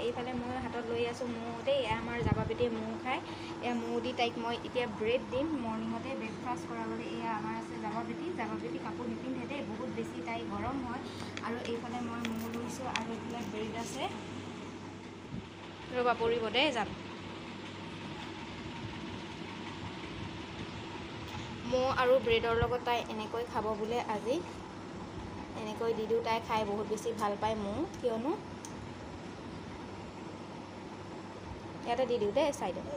এইফালে মই হাতত লৈ আছোঁ মৌ দেই। এয়া আমাৰ জাবা বেটীয়ে মৌ খায়। এয়া মৌ দি তাইক মই এতিয়া ব্ৰেড দিম মৰ্ণিঙতে ব্ৰেকফাষ্ট কৰাবলৈ। এয়া আমাৰ আছে জাবা বেটী। জাবা বেটী কাপোৰ নিপিন্ধে দেই, বহুত বেছি তাই গৰম হয়। আৰু এইফালে মই মৌ লৈছোঁ আৰু এইফালে ব্ৰেড আছে। ৰ'বা পৰিব দেই যাম। মৌ আৰু ব্ৰেডৰ লগত তাই এনেকৈ খাব বোলে আজি। এনেকৈ দি দিওঁ, তাই খাই বহুত বেছি ভাল পায় মৌ, কিয়নো ইয়াতে দি দিওঁ দেই চাইডত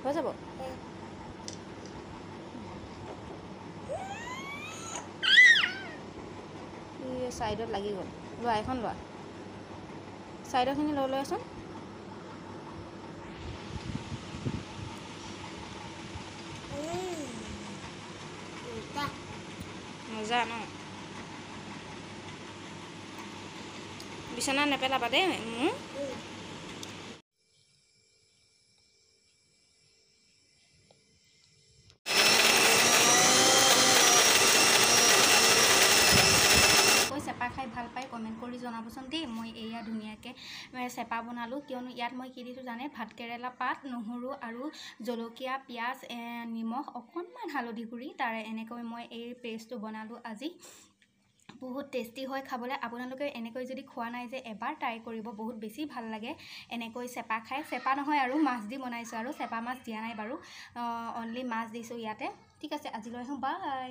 হৈ যাব। চাইডত লাগি গ'ল। লোৱা এখন লোৱা, চাইডৰখিনি লৈ লোৱাচোন। মজা ন? বিচনা নেপেলাবা দেই মোৰ। চেপা খাই ভাল পায় কমেণ্ট কৰি জনাবচোন দেই। মই এয়া ধুনীয়াকৈ চেপা বনালোঁ, কিয়নো ইয়াত মই কি দিছোঁ জানে? ভাতকেৰেলা পাত, নহৰু আৰু জলকীয়া, পিঁয়াজ, নিমখ, অকণমান হালধি গুড়ি, তাৰে এনেকৈ মই এই পেষ্টটো বনালোঁ আজি। বহুত টেষ্টি হয় খাবলৈ। আপোনালোকে এনেকৈ যদি খোৱা নাই যে এবাৰ ট্ৰাই কৰিব, বহুত বেছি ভাল লাগে এনেকৈ চেপা খাই। চেপা নহয় আৰু মাছ দি বনাইছোঁ, আৰু চেপা মাছ দিয়া নাই বাৰু, অনলি মাছ দিছোঁ ইয়াতে। ঠিক আছে, আজিলৈ আহোঁ, বাই।